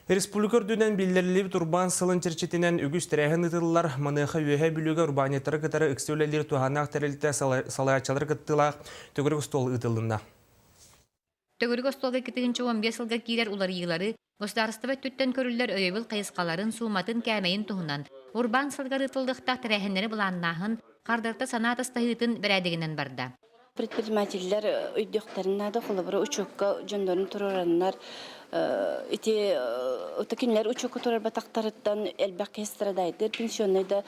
Республика үрдүнэн биллэриллибит урбаан сылын чэрчитинэн үгүс тэрээһин ыытыллар. Маныаха Үөһээ Бүлүүгэ урбаанньыттары кытары ыкса үлэлиир туһааннаах тэрилтэ салайааччылары кыттыылаах төгүрүк остуол ыытылынна. Төгүрүк остуолга 2015 сылга киирэр уларыйыылары государство өттүттэн көрүллэр өйөбүл хайысхаларын, сууматын, кээмэйин туһунан урбаан сылыгар ыытыллыахтаах тэрээһиннэри былааннааһын, хардарыта санаа атастаһыытын бэрээдэгинэн барда. Предпринимателлэр өйдүөхтэрин наада, холобура, учуокка дьоннорун туруораннар ити кинилэр учуокка турарбатахтарыттан элбэх киһи страдайдыр, пенсионнай да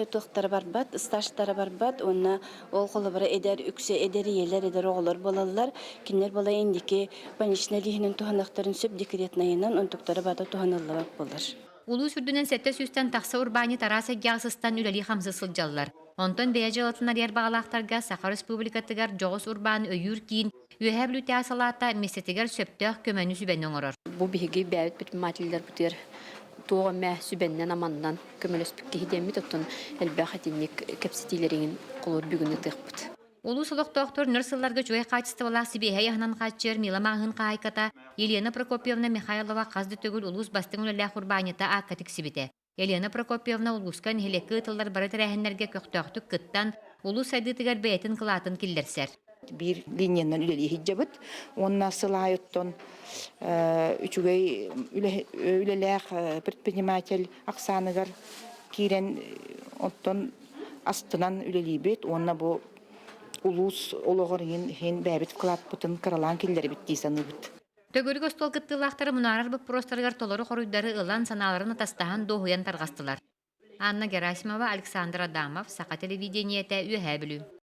туохтара барбат, стажтара барбат уонна ол холобура эдэр үксэ эдэр ийэлэр, эдэр оҕолор буолаллар. Кинилэр буола индики больничнай лииһинэн туһаныахтарын сөп декретнайынан онтуктара бата туһаныллыбат буолар. Улуус үрдүнэн 700-тэн тахса урбаанньыт араас эйгэҕэ сыстан үлэлии-хамсыы сылдьаллар. Онтон бэйэ дьыалатын арыйар баҕалаахтарга Саха Республикатыгар дьоҕус урбаан өйүүр киин Үөһээ Бүлүүтээҕи салаата миэстэтигэр сөптөөх көмөнү-сүбэни оҥорор. Бу биһиги бэйэбит предпринимателлэрбитигэр туох эмэ сүбэннэн-аманнан көмөлөспүт киһи диэммит, оттон элбэх итинник кэпсэтиилэрин холуур бүгүн ытыахпыт. Улуус олохтоохторун өр сылларга үчүгэй хаачыстыбалаах сибиэһэй аһынан хааччыйар Мила маҕаһыын хаһаайката Елена Прокопьевна Михайлова хас да төгүл улуус бастыҥ үлэлээх урбаанньыта аакка тиксибитэ. Елена Прокопьевна улууска нэһилиэккэ ыытыллар бары тэрээһиннэргэ көхтөөхтүк кыттан, улуус сайдыытыгар бэйэтин кылаатын киллэрсэр. Биир линиянан үлэлии сылдьабыт уонна сыл аайы оттон үчүгэй үлэлээх предприниматель ахсааныгар киирэн оттон астынан үлэлиибит уонна бу улуус олоҕор иһин бэйэбит вкладпытын кыралаан киллэрэбит дии саныыбыт. Төгүрүк остуол кыттыылаахтара мунаарар боппуруостарыгар толору хоруйдары ылан, санааларын атастаһан, дуоһуйан тарҕастылар. Анна Герасимова, Александр Адамов, Саха телевидениетэ, Үөһээ Бүлүү.